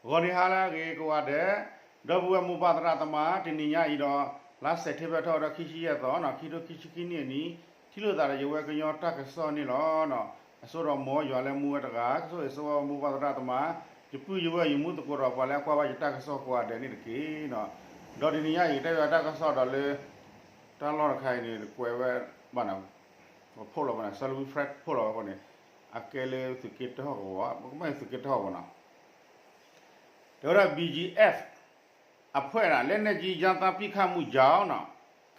ဂီၤနံၤဟါလၢအဂ့ၤကိးဂၤဒဲး, ဒီပုၢ်ဝဲၢ်မိၢ်ပၢ်သရၣ်သမါ, တနံၤညါအံၤဒီး လါစဲးပထ့ဘၢၣ်ထီၣ်ဝဲဒီးခံဆံယဲၢ်သီနီၤ, ခံထိခံဆံခံနံၣ်အနံၤ, ထံၣ်လိာ်သးဒီးယဝဲကညီတၢ်ကစီၣ်န့ၣ်လီၤ. အစိဒီးမ်ယွၤလၢမူဝဲတဂၤ, ကဆိၣ်ဂ့ၤဆိၣ်ဝါမိၢ်ပၢ်သရၣ်သမါ, ယပုၢ်ယဝဲၢ်ယမူသကိးဒီးပှၤလၢအကွၢ်ဘၣ်ယတၢ်ကစီၣ်ကိးဂၤဒဲးန့ၣ်တက့ၢ်နီၤ. ဒီးတနံၤညါအံၤကတဲဘၣ်တၢ်ကစီၣ်ဒီးလၢ တၢ်လီၢ်တခါအံၤန့ၣ် ကွဲးဝဲဘၣ်နီၤ, ပဖိၣ်လီၤဘၣ်န့ၣ် Salween Press ဖိၣ်လီၤဝဲအဃိန့ၣ်, အကဲလၢသုးက့တၢ်ဟီၣ်ကဝီၤ, ပကဘၣ်သုးက့တၢ်ဟီၣ်ကဝီၤနီၤ. တဲဝဲဒၣ် ဘီၣ်ကၠံၣ်အဲၣ် အဖွဲ့ လက်နက်ကြီးရန် ပစ်ခတ်မှုကြောင့်နီၤ,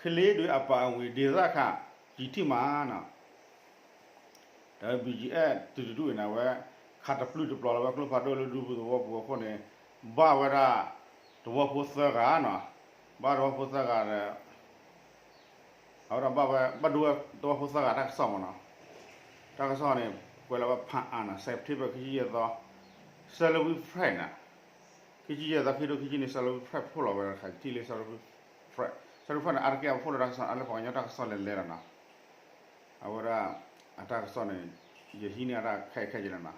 ကလေးတွေအပါအဝင် ဒေသခံ ကျည်ထိမှန်နီၤ. ဒီး ဘီၣ်ကၠံၣ်အဲၣ် သုးတဒူၣ်အံၤန့ၣ် အဝဲ ခးတပျုာ်တပျီၤလီၤဝဲကျိဖးဒိၣ်လၢဒူပူၤသဝီပူၤအဃိန့ၣ်, ဘၣ်ဝဲဒၣ် သဝီဖိသၢဂၤနီၤ, ဘၣ်သဝီဖိသၢဂၤဒီး အဝဲဒၣ်ဘၣ်ဝဲ ဘၣ်ဒိဝဲသဝီဖိသၢဂၤတၢ်ကစီၣ်မ့ၢ်နီၤ. တၢ်ကစီၣ်န့ၣ် ကွဲးလီၤဝဲဖးအါနီၤ, စဲးပထ့ဘၢၣ်ခံဆံယဲၢ်သီ, Salween Press န့ၣ်, ခံဆံယဲၢ်သီ ခံထိခံဆံနံၣ် Salween Press ဖိၣ်လီၤဝဲတခါ ထံၣ်လၢ Salween Press, Salween Press န့ၣ် အါတက့ၢ်အဖိၣ်လီၤတၢ်ကစီၣ် အါလၢပှၤကညီတၢ်ကစီၣ်လဲၤလဲၤလီၤနီၤ. အဝဲဒၣ် အတၢ်ကစီၣ်န့ၣ် ယဟံးန့ၢ်အတၢ်ခဲအံၤခဲအံၤလီၤနီၤ.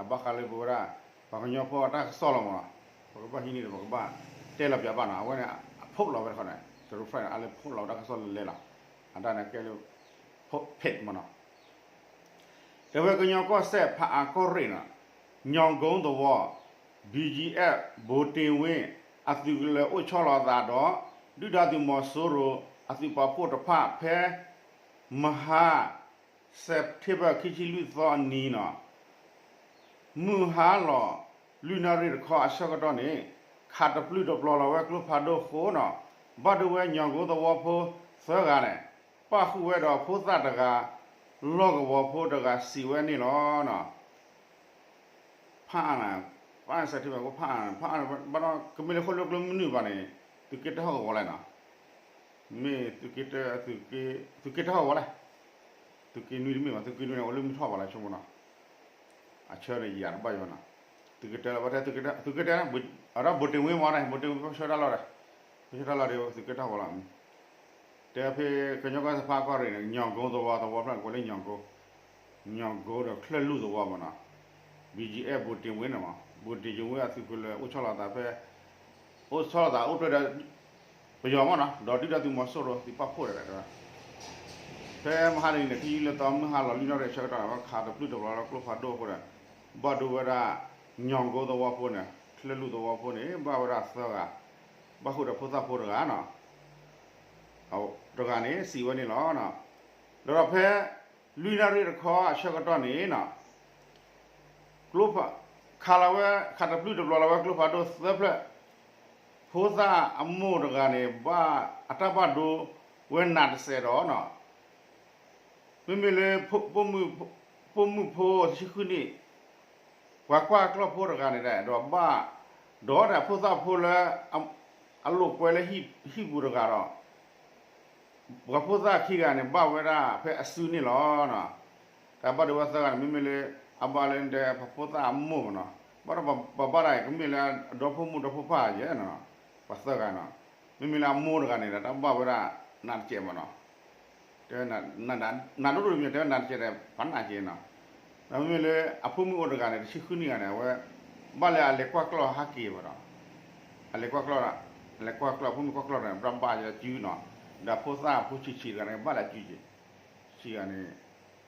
ဘၣ်ဃးလၢပဝဲဒၣ် ပှၤကညီဖိအတၢ်ကစီၣ်လီၤမ့ၢ်နီၤ, ပကဘၣ်ဟံးန့ၢ်ဒီး ပကဘၣ်တဲလီၤပၠးဘၣ်နီၤ. အဝဲန့ၣ် အဖိၣ်လီၤဝဲတခီန့ၣ် Salween Press န့ၣ် အါလၢဖိၣ်လီၤဝဲတၢ်ကစီၣ်လဲၤလဲၤလီၤ. အတၢ်န့ၣ်ကဲလၢ ဖိၣ်ဖ့းမ့ၢ်နီၤ. တဲဝဲကညီကီၢ်စဲၣ် ဖးအါကီၢ်ရ့ၣ်နီၤ, ညီၣ်ကိသဝီ, ဘီၣ်ကၠံၣ်အဲၣ် ဗိုလ်တင်ဝင်း အသုးကလၢၤအိၣ်ဆီလီၤအသးဒီး ဒုၣ်ဒါသုးမီၤစိရိၤ အသုးပာ်ဖှိၣ်တဖၣ်ဖဲ မဟါ စဲးပထ့ဘၢၣ် ခံဆံလွံၢ်သီအနံၤနီၤ, မုၢ်ဟါလီၤ လွံၢ်နၣ်ရံၣ်တခီအဆၢကတီၢ်န့ၣ် ခးတပျုာ်တပျီၤလီၤဝဲကျိဖးဒိၣ်အဃိနီၤ, ဘၣ်ဒိဝဲညီၣ်ကိသဝီဖိသၢဂၤန့ၣ် ပၣ်ဃုာ်ဝဲဒီးဖိသၣ်တဂၤ လီၢ်ကဝီၤဖိတဂၤစံးဝဲန့ၣ်လီၤနီၤ. ဖးအါန့ၣ်, ဖးအါန့ၣ် စဲးပထ့ဘၢၣ် ဖးအါန့ၣ် ဖးအါန့ၣ် ဘၣ်ဒီးကမ့ၢ်လၢဃိၣ်လၢကျိမနုၤဘၣ်န့ၣ် သုးက့တၢ်ဟီၣ်ကဝီၤလဲၣ်နီၤ. မ့ၢ်သုးက့တၢ်, သုးက့တၢ်ဟီၣ်ကဝီၤလဲၣ်. သုးက့နွံတမ့ၢ်ဘၣ်, သုးက့နွံန့ၣ် အိၣ်လၢမုၢ်ထီၣ်ဘၣ်လၢဆိကမိၣ်နီၤ. အဆၢန့ၣ်ယၤတဘၣ်ယီၤနီၤ. သုးက့တၢ်လီၤ ပှၤတဲသုးက့တၢ်, သုးက့တၢ်, အဒီးဗိုလ်တင်ဝင်းမ့ၢ်န့ၣ် ဗိုလ်တင်ဝင်း ပဆၢတၢ်လီၢ်ဒီး, ပဆၢတၢ်လီၢ်ဒီး သုးက့တၢ်ဟီၣ်ကဝီၤလီၤ. တဲဖဲကညီကီၢ်စဲၣ် ဖးအါကီၢ်ရ့ၣ်န့ၣ် ညီၣ်ကိသဝီ, သဝီဖျၢၣ်န့ၣ် ကွဲးလၢညီၣ်ကိ, ညီၣ်ကိဒီးချၢၣ်လူၢ်သဝီမ့ၢ်နီၤ. ဘီၣ်ကၠံၣ်အဲၣ် ဗိုလ်တင်ဝင်းန့ၣ်မ့ၢ်, ဗိုလ်တင်ဝင်းအသုးကလၢၤအိၣ်ဆီလီၤအသးဖဲ အိၣ်ဆီလီၤသးအိၣ်တ့ၢ်ဒီး ပယီၤမ့ၢ်နီၤ, ဒီးဒုၣ်ဒါသုးမီၤစိရိၤသုးပာ်ဖှိၣ်တဂၤ, ဖဲမဟါတနံၤန့ၣ် ခံဆံလွံၢ်သီ မုၢ်ဟါလီၤလွံၢ်နၣ်ရံၣ်အဆၢကတီၢ်န့ၣ် ခးတပျုာ်တပျီၤလီၤကျိဖးဒိၣ်အဃိန့ၣ်, ဘၣ်ဒိဝဲဒၣ် ညီၣ်ကိသဝီဖိန့ၣ် ချၢၣ်လူၢ်သဝီဖိန့ၣ် ဘၣ်ဝဲဒၣ်သၢဂၤ, ဘၣ်ဃုာ်ဒီးဖိသၣ်ဖိတဂၤနီၤ, တဂၤန့ၣ် စံးဝဲန့ၣ်လီၤ. ဒီးဒီးဖဲ လွံၢ်နၣ်ရံၣ်တခီအဆၢကတီၢ်န့ၣ်နီၤ ကျိဖး, ခးလီၤဝဲ, ခးတပျုာ်တပျီၤလီၤဝဲကျိဖးဒိၣ်သၢဖျၢၣ်, ဖိသၣ်အမိၢ်တဂၤန့ၣ် ဘၣ်အတၢ်ဘၣ်ဒိဝဲနးတစဲးဒီးနီၤ, မ့မ့ၢ်လၢ ပိာ်မုၣ်ဖိတဆံဃုနံၣ် ပှၤကွၢ်ကျီၢ်ဖိတဂၤန့ၣ်ဒီး ဘၣ်, ဒီးဖိသၣ်ဖိလၢ အလိာ်ကွဲလၢဟံၣ်ပူၤတဂၤဒီး ပှၤဖိသၣ်ခံဂၤန့ၣ် ဘၣ်ဝဲဒၣ်ဖဲအစုန့ၣ်လီၤ. တၢ်ဘၣ်ဒိဝဲသၢဂၤန့ၣ် မ့မ့ၢ်လၢ အဘၣ်လၢဒဲး ပှၤဖိသၣ်အမိၢ်မ့ၢ်နီၤ, ဘၣ်ဒီးပဘၣ်ဒၣ်အံၤ ကမ့ၢ်လၢအဒီဖိမိၢ်ဒီဖိပၢ်ယဲနီၤ, ပှၤသၢဂၤနီၤ, မ့မ့ၢ်လၢအမိၢ်တဂၤန့ၣ်ဒီး တၢ်ဘၣ်ဝဲဒၣ်နးတစဲးမ့ၢ်နီၤ, တဲဝဲ, နးဒိၣ်ဒိၣ်မ့ၢ် တဲဝဲနးတစဲးဒီး ပှၤနးကဲနီၤ, ဒီးမ့မ့ၢ်လၢအဖိမုၣ်အိၣ်တဂၤန့ၣ် တဆံဃုနံၣ်ဂၤန့ၣ် အဝဲ ဘၣ်လၢအလဲၤကွၢ်ကျီၢ်ဟးက့ၤဘၣ်ဒီး အလဲၤကွၢ်ကျီၢ်, အလဲၤကွၢ်ကျီၢ် အဖိမုၣ်ကွၢ်ကျီၢ်ဒီး ဘၣ်ဘၣ်ယဲစုနီၤ, ဒီးဖိသၣ်ဖိဆံးဆံးတဂၤန့ၣ် ဘၣ်လၢအစုက့ၤ, ဆံးဂၤန့ၣ်, ဆံးဆံးဂၤမ့ၢ်အိၣ်ပှဲၤနံၣ်န့ၣ်မး အဂီၢ်အိၣ်န့ၣ်မး အဂီၢ်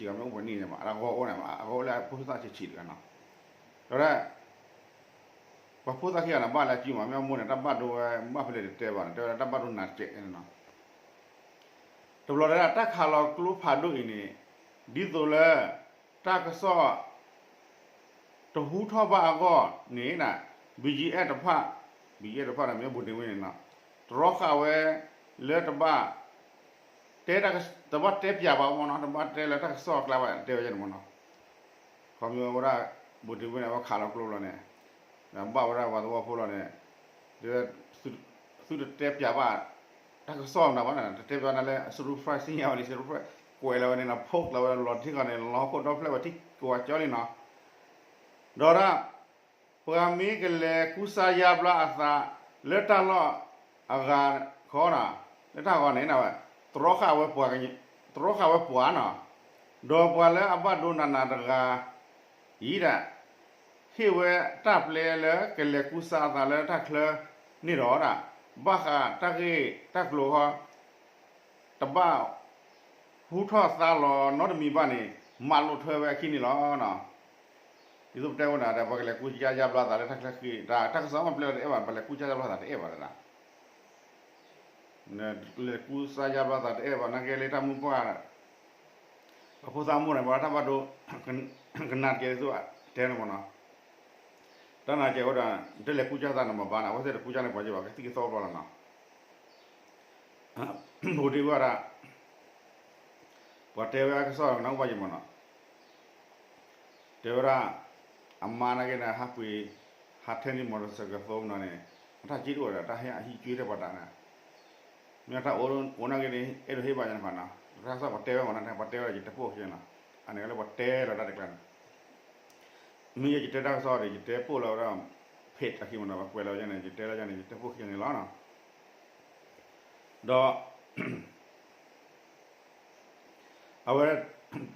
အိၣ်လၢအဖိသၣ်ဆံးဆံးတဂၤနီၤ, ဒီး ပှၤဖိသၣ်ခံဂၤန့ၣ် ဘၣ်လၢအစုမး မ့ၢ်အမိၢ်န့ၣ် တၢ်ဘၣ်ဒိဝဲ ဘၣ်ဖဲလဲၣ်တတဲဘၣ်န့ၣ် တဲဝဲဒၣ်တၢ်ဘၣ်ဒိနးတစဲးနီၤ, တဘျီတဲဒၣ်တၢ်ခးလီၤကျိဖးဒိၣ်အံၤန့ၣ် ဒ်သိးလၢ တၢ်ကစီၣ် တဟူထီၣ်ဘၣ်အဂီၢ်န့ၣ် ဘီၣ်ကၠံၣ်အဲၣ်တဖၣ်, ဘီၣ်ကၠံၣ်အဲၣ်တဖၣ်န့ၣ် မ့ၢ်ဗိုလ်တင်ဝင်းန့ၣ်နီၤ, တြီဃာ်ဝဲ လၢတဘၣ် တဲတၢ်က, တဘၣ်တဲပၠးဘၣ်မ့ၢ်နီၤ, တဘၣ်တဲလၢတၢ်ကစီၣ်အကျါဘၣ် တဲဝဲန့ၣ်မ့ၢ်နီၤ, ခီမ့ၢ်ဝဲဒၣ် ဗိုလ်တင်ဝင်းန့ၣ် အဝဲခးလီၤကျိလီၤန့ၣ်, ဒီးဘၣ်ဝဲဒၣ်ပှၤသဝီဖိလီၤန့ၣ်, ဒ် သုတတဲပၠးဘၣ် တၢ်ကစီၣ်နၤဘၣ်န့ၣ် တတဲပၠးနၤလၢ Salween Press စံၣ်ညါဝဲန့ၣ် Salween Press ကွဲးလီၤဝဲန့ၣ်နီၤ ဖီၣ်ကျၢၤဝဲလီၤတံၢ်ဃီန့ၣ် လီၤဟီၣ်ခိၣ်ဒီဖျၢၣ်ဝဲထံၣ်ကိးဂၤကၠီလံနီၤ, ဒီးဒၣ် ပှၤမ့ၢ်ကလဲၤကူစါယါဘျါအသး လၢတၢ်လီၢ်အဂၤခီနီၤ, လၢတၢ်ဂီၤန့ၣ် တြီဃာ်ဝဲပှၤ, တြီဃာ်ဝဲပှၤနီၤ, ဒီးပှၤလၢအဘၣ်ဒိနးနးတဂၤ အံၤဒၣ် ဟ့ၣ်ဝဲတၢ်ပျဲလၢကလဲၤကူစါအသးလၢတၢ်ချၢန့ၣ်ဒီးဒၣ် ဘၣ်ဃးတၢ်ဂ့ၢ်တၢ်ကျိၤဃီ တဘၣ်ဟူထီၣ်သါလီၤနီတမံၤဘၣ်န့ၣ် မၤလိာ်ထွဲဝဲအခံန့ၣ်လီၤ. ဒ်သိးပတဲဝဲဒၣ်ဒီး ပှၤကလဲၤကူစါယါဘျါသးလၢတၢ်ချၢဃံ တၢ်ကစီၣ်မ့ၢ်ပျဲလီၤတအဲၣ်ဘၣ် ပှၤလဲၤကူစါယါဘျါသးတအဲၣ်ဘၣ်ဒၣ် လဲၤကူစါယါဘျါသးတအဲၣ်ဘၣ် နာ်က့လၢတၢ်မုၢ်ပှၢ် ပှၤဖိသးမူန့ၣ် ပှၤတၢ်ဘၣ်ဒိ ကနၣ်တကဲဒ်သိးတဲန့ၣ်မ့ၢ်နီၤ, တၢ်နာ်ကဲဝဲဒၣ် တလဲၤကူစါသးန့ၣ်မ့ၢ်ဘၣ်န့ၣ် အဝဲသ့ၣ်တကူစါန့ၣ် ပှၤကဘၣ်ကသံၣ်ကသီဘျီလီၤနီၤ, ဘူးဒံးဝဲဒၣ် ပှၤတဲဝဲအကစီၣ်နီၢ်ကဘၣ်ယံၤမ့ၢ်နီၤ, တဲဝဲဒၣ် အမါနာ်က့န့ၣ် ဟးပှ့ၤ ဟးထဲန့ၣ် မီၢ်တစဲးကသိနီၤန့ၣ် အတၢ်က့တအိၣ်ဒီး တၢ်ဟဲအဟံးကွံထဲပှၤတၢ်န့ၣ် မ့ၢ်တၢ်အိၣ်နာ်က့န့ၣ် အဲၣ်ဒိးဟ့ၣ်ဘၣ်ညါန့ၣ်ဖးနီၤ, တၢ်ကစီၣ်ပှၤတဲဝဲမ့ၢ်နီၤ ပှၤတဲဝဲဒီးယတပိာ်ခံနီၤ, အန့ၣ်လၢပှၤတဲလီၤတၢ်တကျါန့ၣ်, မ့ၢ်ယဲယတဲတၢ်ကစီၣ်ဒီး ယတဲပိာ်လီၤဝဲဒၣ် page အခံမ့ၢ်နီၤ ပှၤကွဲးလီၤဝဲန့ၣ် ယတဲလီၤယန့ၣ် ယတဲပိာ်ခံန့ၣ်လီၤနီၤ, ဒီး အဝဲ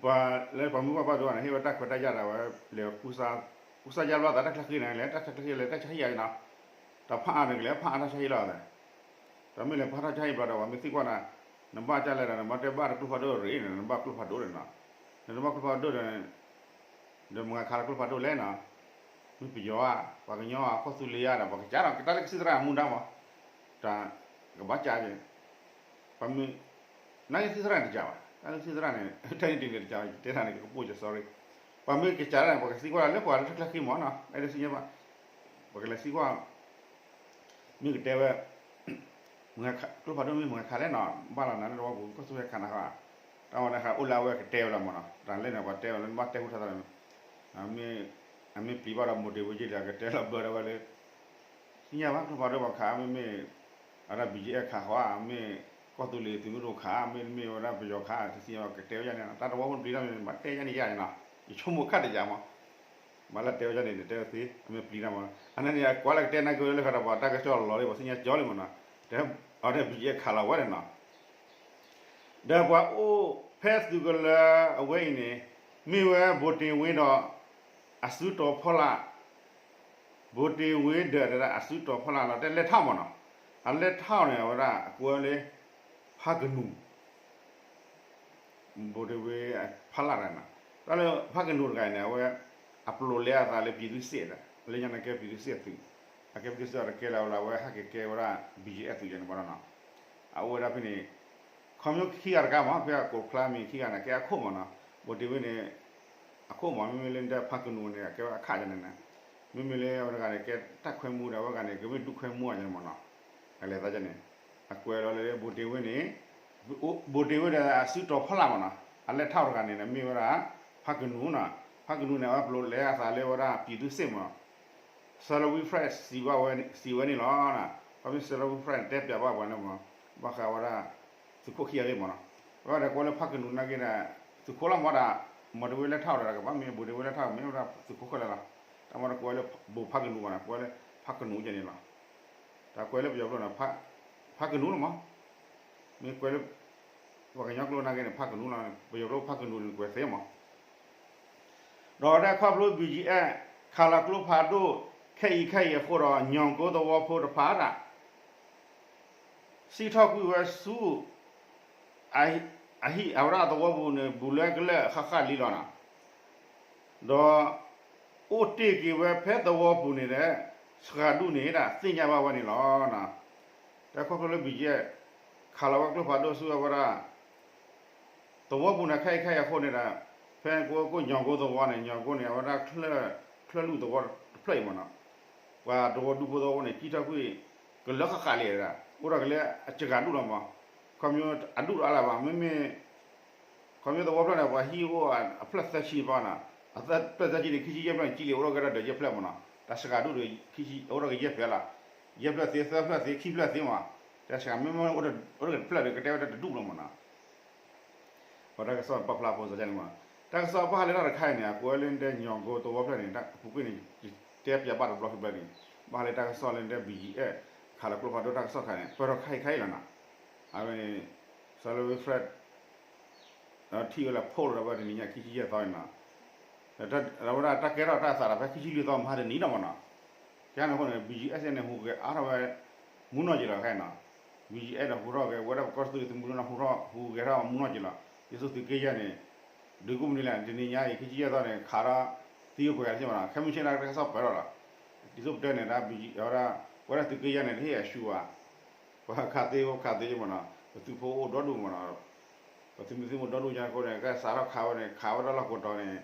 ပှၤလၢပှၤမုၢ်ပှၢ်ဘၣ်ဒိန့ၣ် ဟ့ၣ်ဝဲတၢ်ခွဲးတၢ်ယာ်ဒီး အဝဲလဲၤကူစါယါဘျါသးတၢ်ချၢဃံန့ၣ် လဲၤတၢ်ချၢဃံလဲၤတၢ်ဆါဟံၣ်ယါနီၤ, တၢ်ဖးအါန့ၣ်ကလဲၤဖးအါတၢ်ဆါဟံၣ်လီၤသး, ဒီးမ့ၢ်လဲၤဖးတၢ်ဆါဟံၣ်ဘျီဒီး ပှၤမ့ၢ်သံကွၢ်နၤ နဘၣ်ကလဲၣ်ဒီး နဘၣ်တဲဘၣ်တကျိဖးဒိၣ်ရ့ၣ်န့ၣ် နဘၣ်ကျိဖးဒိၣ်န့ၣ်နီၤ, နတဘၣ်ကျိဖးဒိၣ်ဒီး ဒီးမုၢ်ဂၤခးလၢကျိဖးဒိၣ်လဲၣ်နီၤ, မ့ၢ်ပယီၤဧါ ပှၤကညီဧါ ကီၢ်သူလ့ၤဧါဒီး ပှၤကစးဒီး တၢ်လၢကစံၣ်သရၣ်မူဒါမး, တၢ်ကဘၣ်ကးက့ၤ, ပှၤမ့ၢ် နာ်က့စံၣ်သရၣ်န့ၣ်တကးဘၣ် တၢ်လၢကစံၣ်သရၣ်န့ၣ် တၢ်န့ၣ်တန့ၣ်တကးဘၣ် ယတဲတၢ်န့ၣ် ကကပိာ်က sorry, ပှၤမ့ၢ်ကစးဒၣ်န့ၣ် ပှၤကသံကွၢ်လၢပှၤလၢတၢ်ချၢဃံမးနီၤ အဲၣ်ဒိးသ့ၣ်ညါဘၣ်, ပှၤကလဲၤသံကွၢ် မ့ၢ်ကတဲဝဲ ကျိဖးဒိၣ်မ့ၢ်မုၢ်ဂၤခးလဲၣ်နီၤ ဘၣ်လီၤနၤလၢတဝီပူၤ ကီၢ်သူလ့ၤခးနၤဃီ, တၢ်ဝဲန့ၣ်ဃးအိၣ်လၢအဝဲကတဲဝဲလီၤမးနီၤ တၢ်လဲၣ်န့ၣ် ပှၤတဲဝဲလၢနဘၣ်တဲဟူထီၣ်သးလီၤ, အမ့ၢ်ပျံၤဘၣ်ဒီး မိၢ်တ့ၤဝ့က့လၢအကတဲလီၤဘၢဒီးဝဲလၢ သ့ၣ်ညါဘၣ် ကျိဖးဒိၣ်ပှၤခး မ့မ့ၢ် အဝဲဒၣ် ဘံၣ်ကၠံၣ်အဲၣ် ခးဃီဧါ မ့ၢ်ကီၢ်သူလ့ၤသုးမုၢ်ဒိၣ်ခး မ့တမ့ၢ်ဝဲဒၣ်ပယီၤခး တသ့ၣ်ညါဘၣ်ကတဲဝဲဒၣ်န့ၣ် တၢ်တဝီဖိပျံၤတၢ်မ့ၢ်န့ၣ် ဘၣ်တဲယါန့ၣ်ယါန့ၣ်နီၤ ယဆိကမိၣ်ခါတယၤမး ဘၣ်လၢတဲဝဲဒၣ်န့ၣ် တဲဝဲသ့ အမ့ၢ်ပျံၤတၢ်မး အန့ၣ်န့ၣ် အကွၢ်လၢကတဲနာ်က့ဝဲလၢဃးဒီးပှၤတၢ်ကစီၣ်လီၤလံ ပှၤသ့ၣ်ညါကၠီလံမးနီၤ တဲအဝဲဒၣ် ဘံၣ်ကၠံၣ်အဲၣ် ခးလီၤဝဲန့ၣ်နီၤ ဒီးပှၤအိၣ်ဖဲသုးကလၢၤအဝဲအံၤန့ၣ် မ့ၢ်ဝဲ ဘိၣ်တ့ၤဝ့ဒီး အစုတီၤဖီလာ် ဘိၣ်တ့ၤဝ့ဒီး အစုတီၤဖီလာ်လီၤ တဲလဲၢ်ထီၣ်မးနီၤ အလဲၢ်ထီၣ်န့ၣ် အဝဲဒၣ်အကွဲးလၢ ဖးကနူၤ ဘိၣ်တ့ၤဝ့ ဖီလာ်တဂၤန့ၣ် တၢ်လၢဖးကနူၤတဂၤအံၤန့ၣ် အဝဲ အပျိးလဲအသးလၢ ပြည်သူ့စစ် လၢညါန့ၣ်ကဲ ပြည်သူ့စစ် သုး အကဲ ပြည်သူ့စစ် တကဲလၢအဝဲ ဟဲက့ၤကဲဝဲဒၣ် ဘံၣ်ကၠံၣ်အဲၣ် သုးယဲန့ၣ်ဘၣ်နီၤ အအိၣ်ဝဲဒၣ်ဖဲန့ၣ် ခီဖျိခံဂၤတဂၤမး ဖဲအကိးဖျါမံၤခံဂၤန့ၣ် ကဲအခိၣ်မးနီၤ ဘိၣ်တ့ၤဝ့န့ၣ် အခိၣ်မး မ့မ့ၢ်လၢနတဲဖးကနူၤန့ၣ် အကဲဝဲအခးယဲန့ၣ်န့ၣ် မ့မ့ၢ်လၢအဝဲတဂၤန့ၣ် ကဲတၢ်ခွဲမူဒီး အဝဲတဂၤန့ၣ် ကမ့ၢ်ဒူၣ်ခွဲမူယဲန့ၣ်မးနီၤ အလဲၤသးယဲန့ၣ် အကွဲးလီၤလၢ ဘိၣ်တ့ၤဝ့န့ၣ် ဘိၣ်တ့ၤဝ့ဒီးအစုတီၤဖီလာ်မးနီၤ အလဲၢ်ထီၣ်တဂၤန့ၣ် မ့ၢ်ဝဲဒၣ် ဖးကနူၤနီၤ ဖးကနူၤန့ၣ် အဝဲပျိးလဲအသးလၢဝဲဒၣ် ပြည်သူ့စစ် မးနီၤ Salween Press စံးဝဲန့ၣ်လီၤ. ခီဖျိ Salween Press န့ၣ် တဲပျးဘၣ်ပှၤန့ၣ်မး ဘၣ်ဃးဝဲဒၣ် သုးခိၣ်ခံဂၤလံမးနီၤ ဝဲဒၣ်ကွဲးလၢဖးကနူၤနာ်က့ဒီး သုးခိၣ်လီၤမးဒီး မီၢ်တဝ့လဲၤထီၣ်ဒီး ကဘၣ်မ့ၢ်ဘိၣ်တဝ့လဲၤထီၣ် မ့ၢ်ဝဲဒၣ်သုးခိၣ်ခဲလၢာ်လီၤ. တၢ်မ့ၢ်တကွဲးလၢဘိၣ်ဖးကနူၤဘၣ်နီၤ ကွဲးလၢဖးကနူၤယဲန့ၣ်လီၤ. တၢ်ကွဲးလၢပယီၤကျိာ်န့ၣ် ဖးကနူၤလီၤမး မ့ၢ်ကွဲးလၢ ပှၤကညီကျိာ်နာ်က့န့ၣ် ဖးကနူၤလီၤ ပယီၤကျိာ်ဖးကနူၤန့ၣ် ကွဲးသ့မး ဒီးတၢ်ခီဖျိ ဘံၣ်ကၠံၣ်အဲၣ် ခးလီၤကျိဖးဒိၣ် ခဲအံၤခဲအံၤအဃိဒီး ညီၣ်ကိသဝီဖိတဖၣ်ဒၣ် စံးထီၣ်ကွံာ်ဝဲဆူ အဟံၣ်အဝဲဒၣ်အသဝီပူၤန့ၣ် ဘူးလၢကလၢာ်ဃၣ်ဃၣ်လံလီၤနီၤ. ဒီး အိၣ်တ့ၢ်က့ၤဝဲဖဲသဝီပူၤန့ၣ်ဒီး စှၤဒူၣ်န့ၣ်ဒၣ်သ့ၣ်ညါဘၣ်ဝဲန့ၣ်လီၤ. တၢ်ခီဖျိလၢ ဘံၣ်ကၠံၣ်အဲၣ် ခးလီၤဝဲကျိဖးဒိၣ်ဆူအဝဲဒၣ် သဝီပူၤန့ၣ် ခဲအံၤခဲအံၤအဃိန့ၣ်ဒီး ဖဲကိးညီၣ်ကိသဝီန့ၣ် ညီၣ်ကိန့ၣ် အဝဲဒၣ် ချၢၣ်လူၢ်သဝီတဖျၢၣ်အံၤမးနီၤ ပှၤသဝီဒူဖိသဝီန့ၣ် ကံထီၣ်ကွံာ် ကလၢဃၣ်ဃၣ်လံဒီး အိၣ်ထီၣ်က့ၤလၢအစှၤဒူၣ်လီၤမး ခီဖျိအဒူၣ်တအါလၢၤဘၣ် မ့မ့ၢ် ခီဖျိသဝီဖျၢၣ်န့ၣ် ပှၤဟံၣ်အိၣ်အဖျၢၣ်သၢဆံဘၣ်နီၤ အဖျၢၣ်သၢဆံန့ၣ် ခံဆံယဲၢ်ဖျၢၣ်န့ၣ် ကံလံ အိၣ်ထီၣ်က့ၤဒီးယဲၢ်ဖျၢၣ်မးနီၤ တၢ်စှၤဒူၣ်ဒီး အိၣ်ထီၣ်က့ၤယဲၢ်ဖျၢၣ်လီၤ ယဲၢ်ဖျၢၣ်သ့ သၢဖျၢၣ်သ့ ခံဖျၢၣ်သ့မး တၢ်စှၤမ့မ့ၢ်အိၣ်ထီၣ်က့ၤတဖျၢၣ်ဒီး ကတဲဝဲဒၣ်တဒူၣ်လီၤမးနီၤ ပှၤတၢ်ကစီၣ်ပာ်ဖျါဖိစီၤန့ၣ်မး တၢ်ကစီၣ်ဘၣ်ဃးလၢတၢ်တခါအံၤန့ၣ် အကွဲးလၢနတဲညီၣ်ကိသဝီဖျၢၣ်န့ၣ် ပူၤကွံာ်န့ၣ် ယတဲပျးဘၣ်တဘျီခံဘျီန့ၣ် ဘၣ်ဃးလၢတၢ်ကစီၣ်လၢနတဲ ဘံၣ်ကၠံၣ်အဲၣ် ခးလီၤကျိဖးဒိၣ်တၢ်ကစီၣ်တခါန့ၣ် ပၢၢ်ထီၣ်ခဲအံၤခဲအံၤလီၤနီၤ အဝဲန့ၣ် Salween Press ဒီးထံၣ်ဝဲလၢ post လီၤဒီးဝဲတနံၤညါခံဆံယဲၢ်သီန့ၣ်နီၤ အဝဲဒၣ်တၢ်ကဲထီၣ်တၢ်သးဒီးဖဲခံဆံလွံၢ်သီမဟါတနံၤဒီးမ့ၢ်နီၤ, ကန့ၣ်အဃိန့ၣ် ဘံၣ်ကၠံၣ်အဲၣ်စ့ၣ်န့ၣ် ဟူးဂဲၤအါထီၣ်ဝဲ မူနီၢ်က့ၤလီၤခဲအံၤနီၤ, ဘံၣ်ကၠံၣ်အဲၣ်စ့ၣ်ဒီးဟူးထီၣ်က့ၤ ဝဲဒၣ်ပကီၢ်သူလ့ၤသုးမုၢ်ဒိၣ်နီၤ ဟူးထီၣ်ဟူးဂဲၤထီၣ်မူနီၢ်က့ၤလီၤ, ဒ်သိးသုးက့ယဲၢ်န့ၣ် ဒုးကူၣ်မနုၤလဲၣ် တနံၤညါအံၤ ခံဆံယဲၢ်သီန့ၣ် ခးဒီး သံအိၣ်ပှဲၤဂၤတသ့ဘၣ်နီၤ, ခဲမုၢ်ဆ့ၣ်ဒၣ်တၢ်ကစီၣ်ပၢၤထီၣ်လီၤ, ဒ်သိးပတဲန့ၣ် တၢ်ဘံၣ်ကၠံၣ်အဲၣ်စ့ၣ်ဒီး ဝဲဒၣ်သုးက့ယဲၢ်န့ၣ် တဟ့ၣ်အဆူၣ်ဘၣ်, ပှၤခးသ့ ပှၤခးသ့မ့ၢ်နီၤ, ပသုးဖိအိၣ်ဒီဒူၣ်မ့ၢ်နီၤ, ပသုးမုၢ်သံၣ်ဘိဒီဒူၣ်ညါအဃိန့ၣ် ကဲစးထီၣ်ခးဝဲန့ၣ် ခးဝဲတၢ်လီၢ်ကိးတီၤန့ၣ်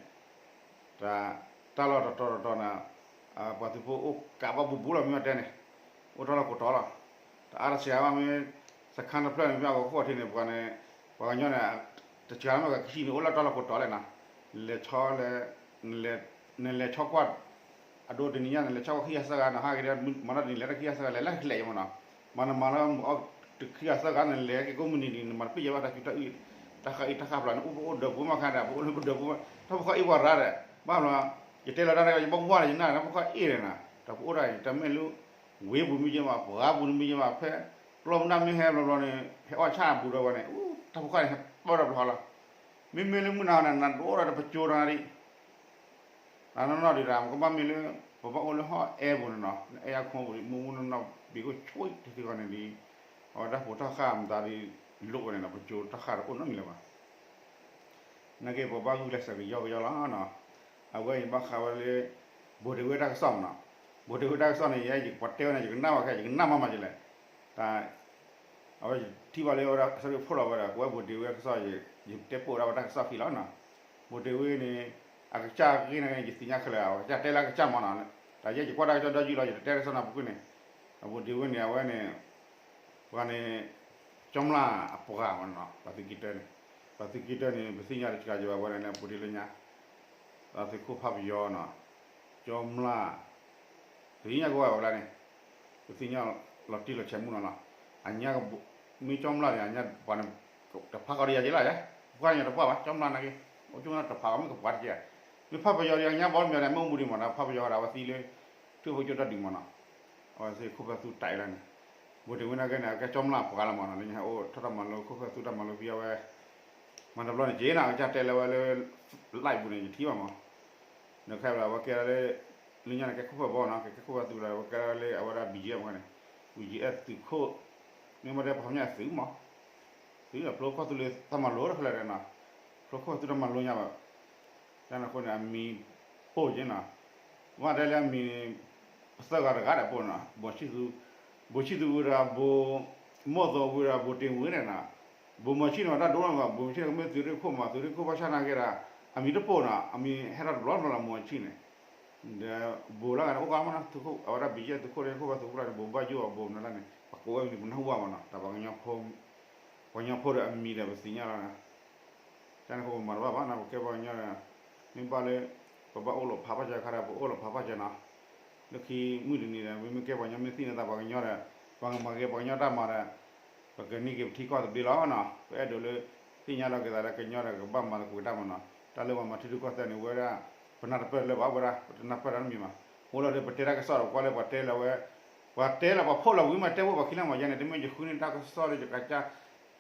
တၢ် တၢ်လီၢ်တတီၤတတီၤန့ၣ် ပှၤသုးဖိအိၣ်ကးဘၣ်ဘူးဘူးလီၤ မ့ၢ်အတဲန့ၣ် အိၣ်တၢ်လီၢ်ကိးတီၤလီၤ, တအါတစှၤဘၣ်မ့ၢ် စခါတဖျၢၣ်န့ၣ် မ့ၢ်အကီၢ်ခိၣ်ထံးန့ၣ် ပှၤန့ၣ် ပှၤကညီန့ၣ် တစှၤလၢမ့ၢ်ကခံန့ၣ် အိၣ်လၢတၢ်လီၢ်ကိးတီၤလဲၣ်နီၤ, လဲၤဆီလဲၤ နလဲၤဆီကွၢ် အဒိတနံၤညါန့ၣ် လဲၤဆီကွၢ်ခံဂၤသၢဂၤနီၤ ဟးက့ၤဒီး မၤနီၣ်တနံၤလဲၤတၢ်ခံဂၤသၢဂၤလဲၤလၢလဲၣ်ယမ့ၢ်နီၤ, မ့ၢ်နမၤလၢ တခံဂၤသၢဂၤန့ၣ် လဲၤက့ၤကိးမုၢ်နံၤဒံး နမၤတပ့ၢ်ယဲဘၣ်တၢ်ကူတၢ်အုၣ် တၢ်ဃးအံၤတၢ်ဃးဖျါန့ၣ် အိၣ်ပအိၣ်ဒၢးပူၤမးခါဒီး ပအိၣ်လၢပဒၢးပူၤမး တၢ်ဖိခွါအ့ၣ်ပှၤရါဒီး ဘၣ်ဘျီ ယတဲလီၤတၢ်ဒီး ယဘၣ်ဝါဒီးယနၢ်ဒီး တၢ်ဖိခွါအ့ၣ်ဒီးနီၤ တၢ်ပအိၣ်ဒၣ်အံၤ တၢ်မ့ၢ်လၢ ဝ့ၢ်ပူၤမ့ၢ်ယဲမး ပှၢ်ပူၤန့ၣ်မ့ၢ်ယဲမး ဖဲ ကျီၢ်မုၢ်နၢ်မ့ၢ်ဟဲဘျီဘျီန့ၣ် ဟဲအီၣ်ဆၣ်အပူၤဒီးဝဲန့ၣ် တၢ်ဖိခွါန့ၣ် ဟဲပၢၢ်ဒီးဘျီလီၤ, မ့မ့ၢ်လၢမုၢ်နၤန့ၣ် နဒိၣ်ဒီးတပကၠိတၢ်နၤဒံး တၢ်နီၢ်နီၢ်ဒံးတၢ် ကဘၣ်မ့ၢ်လၢ ပဘၣ်အိၣ်လၢဟီၣ်အဲၣ်ပူၤန့ၣ်နီၤ လၢအဲၣ်ယါခိပူၤဒံး မုၢ်မုၢ်နီၢ်နီၢ် ဘ့ၣ်ကိၣ်ဆိတသ့ဂီၢ်န့ၣ်ဒံး အဝဲတၢ်ဖိတၢ်ဃၢ်မတၤဒံး လိးဝဲန့ၣ်နီၤ ပကၠိတၢ်ဃၢ်တအိၣ်နီတမံၤလၢၤဘၣ် နာ်က့ ပဘၣ်ဂုာ်ကျဲးစၢးကယီကယီလီၤနီၤ, အဝဲယဘၣ်ဃးဝဲလၢ ဘိၣ်ဒ့ဝ့တၢ်ကစီၣ်မနီၤ, ဘိၣ်ဒ့ဝ့တၢ်ကစီၣ်န့ၣ် ယဲယပှၤတဲဝဲန့ၣ် ယကနၣ်ဘၣ်ခဲ ယကနၣ်မးမးကလဲၣ်, တၢ် အဝဲယထံၣ်ဘၣ်လၢအဝဲဒၣ်အဆၢကဖိလီၤဝဲဒီး ကဝဲဘိၣ်ဒ့ဝ့တၢ်ကစီၣ် ယတဲပိာ်ဒၣ်ဝဲတၢ်ကစီၣ်ခံလီၤနီၤ, ဘိၣ်ဒ့ဝ့န့ၣ် အကစၢ်ဂ့ၢ်န့ၣ် ယသ့ၣ်ညါခဲလၢာ် အကစၢ်တဲလၢအကစၢ်မနီၤ, တၢ်ယဲယကွၢ်တၢ်ကစီၣ်ဒီယုၢ်လီၤ ယတတဲတၢ်ကစီၣ်နီတပူၤကွံာ်န့ၣ်, အဘိၣ်ဒ့ဝ့န့ၣ် အဝဲန့ၣ် ပှၤန့ၣ် ကၠီမျၢ်အပှၤမနီၤ ပှၤသုးက့တၢန့ၣ်, ပှၤသုးက့တၢန့ၣ် ပသ့ၣ်ညါတစှၤယဘၣ်ဝဲဒၣ်န့ၣ် ပူၤတ့လၢညါ, ပှၤသုးခိၣ်ဖးပယီၤနီၤ, ကၠီမျၢ် ပသ့ၣ်ညါကဝဲဝဲလၢန့ၣ်, ပသ့ၣ်ညါလီၤတံၢ်လီၤဆဲးမုၢ်နီၤလီၤ, အညါ မ့ၢ်ကၠီမျၢ်န့ၣ် အညါပှၤန့ၣ် တဖးကီးဒီးယၤက့လီၤယဲ, ပှၤန့ၣ်တပှၢ်ဘၣ် ကၠီမျၢ်နာ်က့, အိၣ်ကၠိတဖးကီးမ့ၢ်ကပှၤတက့, မ့ၢ်ဖးပယီၤဒီးအညါဘီမ့ၢ်န့ၣ် မ့ၢ်အိၣ်မူဒံးမနီၤ ဖးပယီၤဒီးအဝဲသံလၢ ထံၣ်ဖိကၠိတၢ်ဒုးမနီၤ, အဝဲသ့ၣ်ခိၣ်ဖၢသူတၢ်အံၤလီၤန့ၣ်, ဘိၣ်ဒ့ဝ့နာ်က့န့ၣ် အကဲကၠီမျၢ်အပှၤလီၤမနီၤ လၢညါဟဲအိၣ်ထီၣ်တၢ်မၤလိခိၣ်ဖၢသူတၢ်မၤလိဖဲအဝဲ မၤတဘျီန့ၣ်က့နီၤ အကစၢ်တဲလၢဝဲလၢ live ပူၤန့ၣ် ယထံၣ်ဘၣ်မး, နခဲအံၤအဝဲကဲလၢ လၢညါန့ၣ် ကဲခိၣ်ဖၢဘီနီၤ ကဲခိၣ်ဖၢသူလီၤ အဝဲကဲလၢအဝဲဒၣ် ဘံၣ်ကၠံၣ်အဲၣ် မ့ၢ်န့ၣ်, ဘံၣ်ကၠံၣ်အဲၣ် သုးခိၣ်, မ့ၢ်မ့ၢ်တဲပှၤကညီသုးမး, သုးဖျိကီၢ်သူလ့ၤတၢ်မၤလိတဖျၢၣ်ဒီးနီၤ, ဖျိခိၣ်ဖၢသူတၢ်မၤလိညါဘၣ် တၢ်န့ၣ်အဃိန့ၣ် အမံၤပိၢ်က့နီၤ, မ့ၢ်တဲလၢအမံၤန့ၣ် ပသၢဂၤတဂၤဒီးပိၢ်နီၤ, ဘိၣ်ဆံၣ်သူ, ဘိၣ်ဆံၣ်သူဝံၤဒီး ဘိၣ်မိၢ်သိးဝံၤဒီး ဘိၣ်တ့ၢ်ဝံၤန့ၣ်နီၤ, ဘိၣ်မီၤဆံၣ်န့ၣ် တၢ်ဒိၣ်န့ၣ်ဘၣ် ဘိၣ်မီၤဆံၣ်န့ၣ် ကမ့ၢ်သုးရ့ၣ်ခိၣ်မး သုးရ့ၣ်ခိၣ်ဘၣ်ဆၣ်နာ်က့ဒီး အမံၤတပိၢ်နီၤ အမံၤဟဲထီၣ်တဘျီဘျီလီၤ မီၤဆံၣ်န့ၣ်, ဒီးဘိၣ်လၢဂၤန့ၣ် အိၣ်ကါမးနီၤ သုးခိၣ် အဝဲဒၣ်ဘံၣ်ကၠံၣ်အဲၣ်သုးခိၣ်န့ၣ် ခိၣ်ဖၢသူခိၣ်လီၤန့ၣ် ဘိၣ်ဘၣ်ယိၣ်အဘိၣ်မနုၤလဲၣ်န့ၣ် ပကိးဝဲမံၤပနၢ်ဟူဘၣ်မးနီၤ တၢ်ပှၤကညီ ပှၤကညီဖိဒီးအမံၤဒီးပသ့ၣ်ညါလီၤ, တၢ်န့ၣ်အဃိပမၤတဘၣ်ဘၣ်နီၤ ပကဲပှၤကညီဒီး မ့ၢ်ဘၣ်လၢ ပဘၣ်အိၣ်လီၤဖးဘၣ်စၢၤခါဒီး ပအိၣ်လီၤဖးဘၣ်စၢၤနီၤ, လၢခံမုၢ်တနံၤဒီး မ့မ့ၢ်ကဲပှၤကညီမ့ၢ်သ့ၣ်န့ၣ်သးပှၤကညီဒီး ပှၤမၤက့ၤပှၤကညီတၢ်မၤဒီး ပကန့ၢ်က့ၤပထံကီၢ်တဘျ့လီၤနီၤ ပအဲၣ်ဒိးလၢ သ့ၣ်ညါလီၤက့ၤသးလၢကညီဒီးကဘၣ်မၤသကိးတၢ်မးနီၤ, တၢ်လၢပှၤမၤထံရူၢ်ကီၢ်သဲးန့ၣ် ဝဲဒၣ် ပနၢ်တပၢၢ်လၢၤဘၣ်ဝဲဒၣ် ပတနၢ်ပၢၢ်တၢ်တမံၤမး, အိၣ်လီၤဒီးပတဲတၢ်ကစီၣ်ဒီးကွၢ်လၢပှၤတဲလၢဝဲ ပှၤတဲလၢပှၤဖီၣ်လီၤဝံၤမး တဲဖိပှၤခံလၢမၤယဲန့ၣ် တမ့ၢ်ယဃုန့ၢ်တၢ်ကစီၣ်လၢယကစၢ်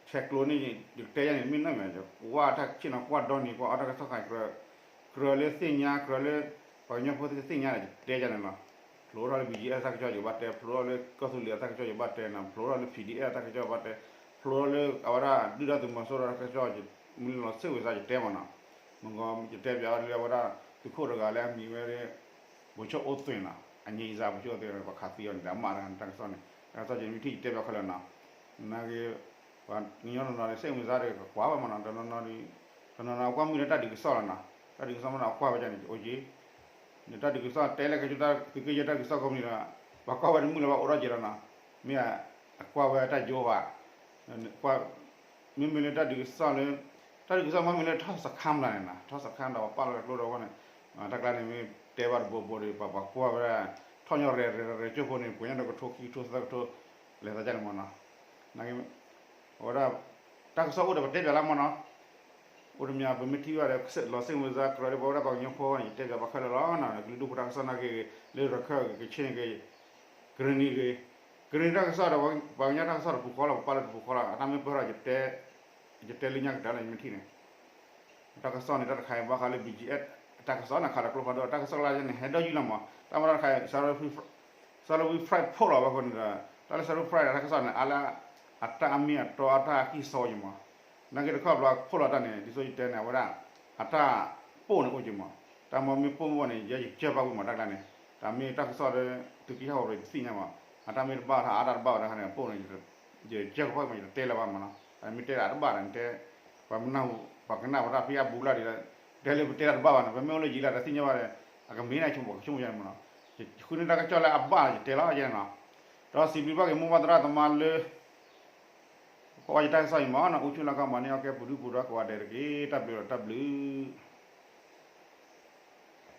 ဆဲးကျိးန့ၣ် ယကတဲယဲန့ၣ် မ့ၢ်နီၢ်မး ကွၢ်တၢ်ဆ့ၣ်နီၤ ကွၢ်ဒီနံၤ ကွၢ်အီၣ်တၢ်ကစီၣ်ခါ ကြၢးလၢသ့ၣ်ညါ ကြၢးလၢ ပှၤကညီဖိသ့ၣ်ညါဒီး ယတဲယဲန့ၣ်လီၤ, ဖျိထီၣ်လၢ ဘံၣ်ကၠံၣ်အဲၣ် တၢ်ကစီၣ်ယဘၣ်တဲ ဖျိထီၣ်လၢကီၢ်သူလ့ၤအတၢ်ကစီၣ်ယဘၣ်တဲနီၤ ဖျိထီၣ်လၢ ပီၣ်ဒံၣ်အဲၣ် အတၢ်ကစီၣ်ယဘၣ်တဲ ဖျိထီၣ်လၢအဝဲဒၣ်ဒုၣ်ဒါသုးမီၤစိရိၤတၢ်ကစီၣ် မ့ၢ်လီၤစ့ၣ်ဝံၤစါယတဲမးနီၤ, မ့ၢ်ဂီၤ ယတဲပၠးအီၤလၢအဝဲဒၣ် သုးခိၣ်တဂၤလၢအမံၤဝဲ ဗိုလ်ချုပ် အိၣ်သွင်နီၤ အငြိမ်းစား ဗိုလ်ချုပ် အိၣ်သွင် ပှၤခးသံအီၤန့ၣ်ဒီးအမါတဂၤန့ၣ် တၢ်ကစီၣ်န့ၣ် တၢ်ကစီၣ်ယမ့ၢ်ထံၣ်ယတဲပၠးခဲလၢာ်နီၤ, နာ်က့ ပှၤကညီနီၢ်နီၢ်ဒီး စ့ၣ်မုၢ်စါဒီး ပကွၢ်ဝဲမးနီၤ တနီၤနီၤ တနီၤနီၤကွၢ်မုၢ်လၢတၢ်ဒုးကစီၣ်လီၤနီၤ တၢ်ဒုးကစီၣ်မးနီၤ ကွၢ်ဝဲဒၣ်န့ၣ် အိၣ်က့ နတၢ်ဒုးကစီၣ်တဲလၢကၠိတၢ်သုးက့ယဲၢ်တၢ်ဒုးကစီၣ်ကိးမံၤဒီး ပှၤကွၢ်ဝဲတမုာ်လၢၤဘၣ်အိၣ်ထီၣ်က့ၤလီၤနီၤ, မ့ၢ်အကွၢ်ဝဲတၢ်ယိဘၣ် ကွၢ် မ့မ့ၢ်လၢတၢ်ဒုးကစီၣ်လၢ တၢ်ဒုးကစီၣ်မ့မ့ၢ်လၢထီၣ်စခါမတၤန့ၣ်နီၤ ထီၣ်စခါဒီးပှၤပာ်လီၤကျိဒီးအဂီၢ်န့ၣ် တၢ်ကျါန့ၣ်မ့ၢ်တဲဘၣ်တဘိဘိဒီး ပှၤပှၤကွၢ်ဝဲဒၣ် ထီၣ်ညီရဲၣ်ရဲၣ်ကၠိဖိန့ၣ် ပှၤညါဒီးကထိခံကထိသၢကထိ လဲၤသးဒ်န့ၣ်မးနီၤ, နာ်က့ အဝဲဒၣ် တၢ်ကစီၣ်အိၣ်ဒီးပတဲပၠးလၢမးနီၤ, အိၣ်တမံၤ ပမ့ၢ်ထံၣ်ဘၣ်ဒီး လီၤစ့ၣ်မုၢ်စါကြၢးလၢပဝဲဒၣ်ပှၤကညီဖိန့ၣ် ယတဲပၠးဘၣ်ခဲလၢာ်လီၤနီၤ ကလုာ်ဒူၣ်ဖိတၢ်ကစီၣ်နာ်က့ဂ့ၤ လၢရခၢၣ်ဂ့ၤ ကဆ့ၣ်ဂ့ၤ ကရ့ၣ်နံၤဂ့ၤ, ကရ့ၣ်နံၤတၢ်ကစီၣ်ဒီး ပှၤကညီတၢ်ကစီၣ်တပူၤဃီလီၤ ပပာ်လၢတပူၤဃီလီၤ အတၢ်မ့ၢ်ပၢၢ်ထီၣ် ယတဲလၢညါကတၢၢ်လီၤ ယမ့ၢ်ထံၣ်န့ၣ် တၢ်ကစီၣ်န့ၣ် တၢ်တခါအံၤဘၣ်ဃးလၢ ဘံၣ်ကၠံၣ်အဲၣ် တၢ်ကစီၣ်န့ၣ် ခးဒီးကျိဖးဒိၣ် တၢ်ကစီၣ်လၢန့ၣ် ဟဲဒီးယုၢ်လီၤမး, တၢ်မၤတၢ်တခါ Salween Press ဖီၣ်လီၤဝဲအဃိန့ၣ်ဒီး တၢ်လၢ Salween Press တၢ်ကစီၣ်န့ၣ် အါလၢ အတၢ်အမ့ၢ်အတီအတၢ်အကံၢ်စီယံၤမး, နာ်က့တခီဘျီဖီၣ်လီၤတၢ်န့ၣ် ဒ်သိးယတဲန့ၣ် အဝဲဒၣ် အတၢ်ပိၢ်န့ၣ်အိၣ်က့ၤမး, တၢ်မ့ၢ်မ့ၢ်ပိၢ်မ့ၢ်ဝဲန့ၣ် ယဲယကၢၢ်ဘၣ်ဝံၤမး တၢ်ကျါန့ၣ်, တၢ်မ့ၢ်တၢ်ကစီၣ်ဒီး သုးက့ယဲၢ်ဟီၣ်ရ့ၤတသ့ၣ်ညါမး, အတၢ်မ့ၢ်တဘၣ်တၢ်အါတၢ်တဘၣ်ဝဲတခါန့ၣ် အပိၢ်န့ၣ် ယကၢၢ်ကဖီၣ်မး ယတတဲလၢၤဘၣ်မးနီၤ, အမ့ၢ်တဲဒၣ်တဘၣ်ဒီး နတဲ ပှၤမနၢ်ဟူ ပှၤကနၣ်ပတၢ်ဖံးအဘူးလၢ်ဒ်ဒီး တဲလၢပတဲတၢ်တဘၣ်ဘၣ်န့ၣ် ပမ့ၢ်အိၣ်လၢယံၤလၢ်တသ့ၣ်ညါဘၣ်ဒီး အကမ့ၢ်န့ၣ်ဆိကမိၣ်ပှၤကဆိကမိၣ်ယါန့ၣ်မးနီၤ, ယဃုန့ၢ်တၢ်ကစီၣ်လၢအဘၣ်ယတဲလီၤယဲန့ၣ်နီၤ, ဒီးစံးဘျုးဘၣ်က့ၤမိၢ်ပၢ်သရၣ်သမါလၢ ပဝဲယတၢ်ကစီၣ်အံၤမးနီၤ အိၣ်ဆူၣ်လၢကီၢ်မၤန့ၢ်အီၣ်ကဲပူၤဒုပူၤဒီးကိးဂၤဒဲးတက့ၢ် တၢ်ဘျုးဒီးတၢ်ဘျုး